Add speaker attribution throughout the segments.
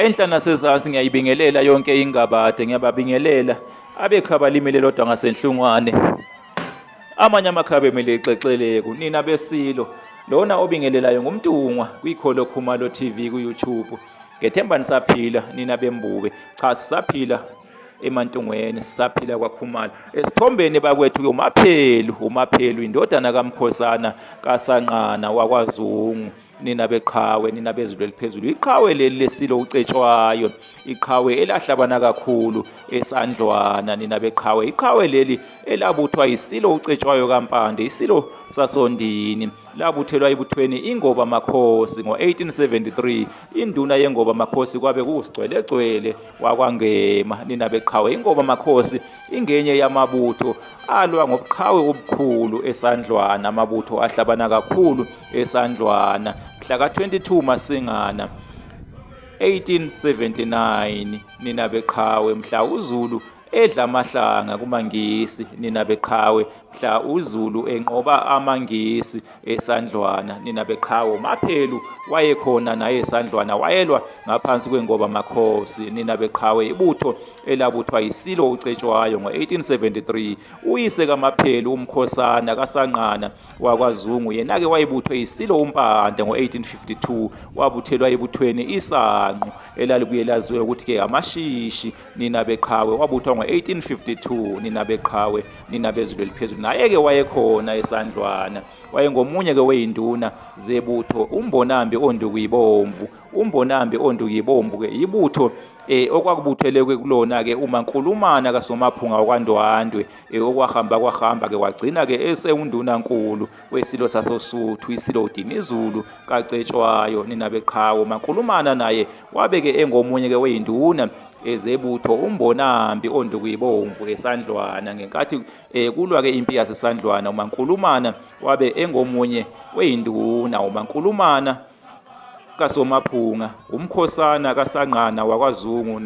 Speaker 1: Enhla nasezansi ngiyayibingelela yonke ingabade, ngiyababingelela abekhaba limile lodwa ngasenhlungwane. Amanye amakhabe emele ixexeleku nina besilo. Lona obingelelayo nguMntungwa kwikholo Khumalo TV ku-YouTube. Ngethemba nisaphila nina bembube. Cha sisaphila emantungweni sisaphila kwaKhumalo. Esithombeni bakwethu uMaphelu, uMaphelu indodana kaMkhosana kaSanqana wakwaZungu. Nina beqhawe, nina bezulu eliphezulu. Iqhawe leli lesilo uCetshwayo, iqhawe elahlabana kakhulu esandlwana, nina beqhawe. Iqhawe leli elabuthwa yisilo uCetshwayo kaMpande, isilo sasondini, labuthelwa ebuthweni Ingoba Makhosi ngo-1873. Induna yeNgoba Makhosi kwabe kuwuSigcwelegcwele wakwaNgema, nina beqhawe. Ingoba Makhosi ingenye yamabutho alwa ngobuqhawe obukhulu esandlwana, amabutho ahlabana kakhulu esandlwana mhla ka-22 Masingana 1879, nina beqhawe, mhla uZulu edla amahlanga kumaNgisi, nina beqhawe, mhla uZulu enqoba amaNgisi esandlwana, nina beqhawe. UMaphelu wayekhona naye esandlwana, wayelwa ngaphansi kwengoba makhosi, nina beqhawe. Ibutho elabuthwa yisilo uCetshwayo ngo-1873. Uyise kaMaphelu uMkhosana kaSanqana wakwaZungu yena-ke wayebuthwe yisilo uMpande ngo-1852, wabuthelwa ebuthweni iSanqu elalibuye laziwe ukuthi-ke amashishi, nina beqhawe. Wabuthwa ngo-1852, nina beqhawe, nina bezulu eliphezulu. Naye-ke wayekhona esandlwana, wayengomunye-ke weyinduna zebutho uMbonambi oNdukuyibomvu. UMbonambi oNdukuyibomvu-ke ibutho okwakubuthelekwe kulona-ke uMankulumana kaSomaphunga wakwaNdwandwe, okwahamba kwahamba ke wagcina ke esewundunankulu wesilo sasoSuthu, isilo uDinizulu kaCetshwayo, nina beqhawe. UMankulumana naye wabe ke engomunye ke weyinduna ezebutho uMbonambi oNdukuyibomvu esandlwana. Ngenkathi kulwa ke impi yasesandlwana, uMankulumana wabe engomunye weyinduna. UMankulumana kaSomaphunga, uMkhosana kaSanqana wakwaZungu,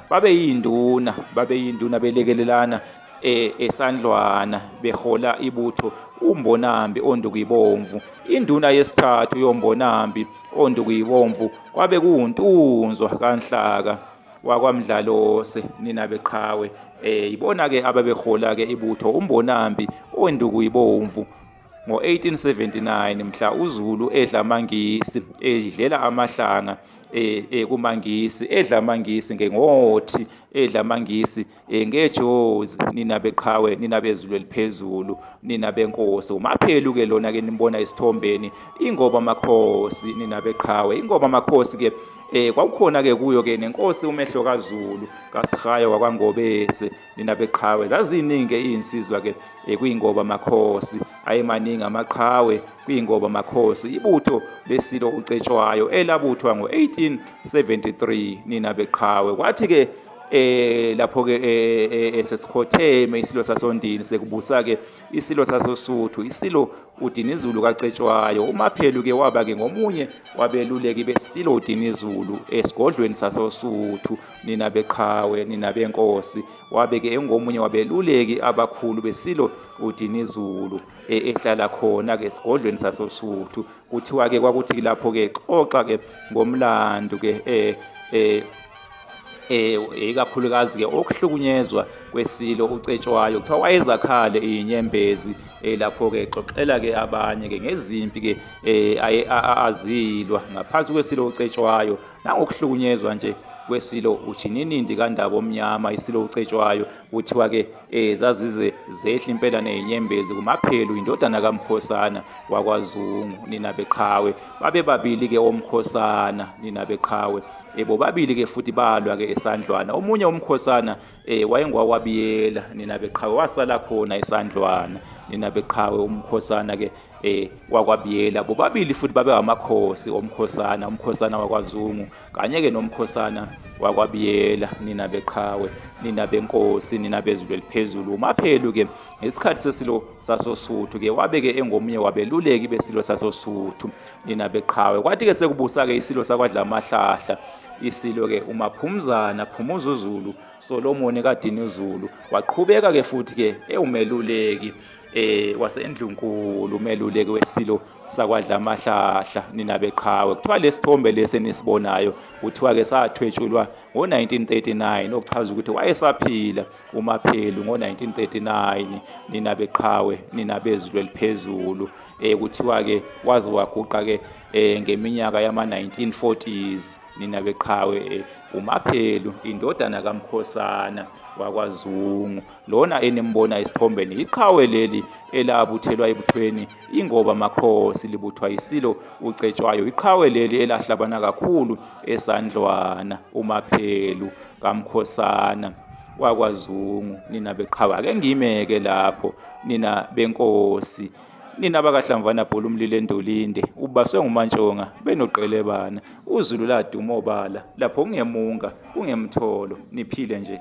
Speaker 1: babeyinduna, babeyinduna belekelelana esandlwana behola ibutho uMbonambi oNdukuyibomvu. Induna yesithathu yoMbonambi oNdukuyibomvu kwabe kuwuNtunzwa kaNhlaka wakwaMdlalose, nina beqhawe. Yibona-ke ababehola-ke ibutho uMbonambi oNdukuyibomvu ngo-1879 mhla uZulu edla amaNgisi, edlela amahlanga kumaNgisi, edla amaNgisi ngengothi, edla amaNgisi ngejozi, nina beqhawe, nina bezulu eliphezulu, nina benkosi. UMaphelu ke lona ke nimbona esithombeni, ingoba makhosi, nina beqhawe. Ingoba makhosi ke kwakukhona ke kuyo ke nenkosi uMehlo kaZulu kaSihayo wakwaNgobese, nina beqhawe. Zaziningi ke izinsizwa ke kwingoba makhosi, ayemaningi amaqhawe kwingoba makhosi. Ibutho lesilo uCetshwayo elabuthwa ngo-1873, nina beqhawe. Kwathi ke lapho ke esesikhotheme isilo sasondini, sekubusa ke isilo sasosuthu, isilo uDinizulu kaCetshwayo. UMaphelu ke waba ke ngomunye wabeluleki besilo uDinizulu esigodlweni sasosuthu, nina beqhawe, nina benkosi. Wabe ke engomunye wabeluleki abakhulu besilo uDinizulu ehlala khona ke esigodlweni sasosuthu. Kuthiwa ke kwakuthi lapho ke xoxa ke ngomlando ke ikakhulukazi ke okuhlukunyezwa kwesilo uCetshwayo. Kuthiwa wayezakhale izinyembezi lapho ke xoxela ke abanye ke ngezimpi ke azilwa ngaphansi kwesilo uCetshwayo, nangokuhlukunyezwa nje kwesilo uJininindi kaNdaba omnyama, isilo uCetshwayo. Kuthiwa ke zazize zehla impela nezinyembezi kuMaphelu indodana kaMkhosana wakwaZungu, nina beqhawe. Babe babili ke oMkhosana, nina beqhawe. Bobabili ke futhi balwa ke esandlwana. Omunye uMkhosana wayengowakwabiyela, nina beqhawe, wasala khona esandlwana, nina beqhawe. UMkhosana ke wakwabiyela, bobabili futhi babe amakhosi oMkhosana, uMkhosana wakwaZungu kanye ke noMkhosana wakwaBiyela, nina beqhawe, nina benkosi, nina bezulu eliphezulu. UMaphelu ke ngesikhathi sesilo sasosuthu ke wabe ke engomunye wabeluleki besilo sasosuthu, nina beqhawe. Kwathi ke sekubusa ke isilo sakwadlamahlahla, isilo ke uMaphumzana Phumuzuzulu Solomon kaDinuzulu, waqhubeka ke futhi ke ewumeluleki wasendlunkulu, umeluleki wesilo sakwaDlamahlahla nina beqhawe. Kuthiwa lesithombe lesi enisibonayo kuthiwa-ke sathwetshulwa ngo-1939, okuchaza ukuthi wayesaphila uMaphelu ngo-1939 nina beqhawe, nina bezulu eliphezulu. Kuthiwa-ke waze waguqa-ke ngeminyaka yama-1940s nina beqhawe. UMaphelu indodana kaMkhosana wakwaZungu lona enimbona esithombeni, iqhawe leli elabuthelwa ebuthweni ingoba makhosi libuthwa isilo uCetshwayo, iqhawe leli elahlabana kakhulu eSandlwana, uMaphelu kaMkhosana wakwaZungu nina beqhawe. Ake ngimeke lapho nina benkosi, nina bakaHlamvana bhola umlilo endolinde ubaswe nguMantshonga benoQelebana, uZulu laduma obala lapho kungemunga kungemtholo, niphile nje.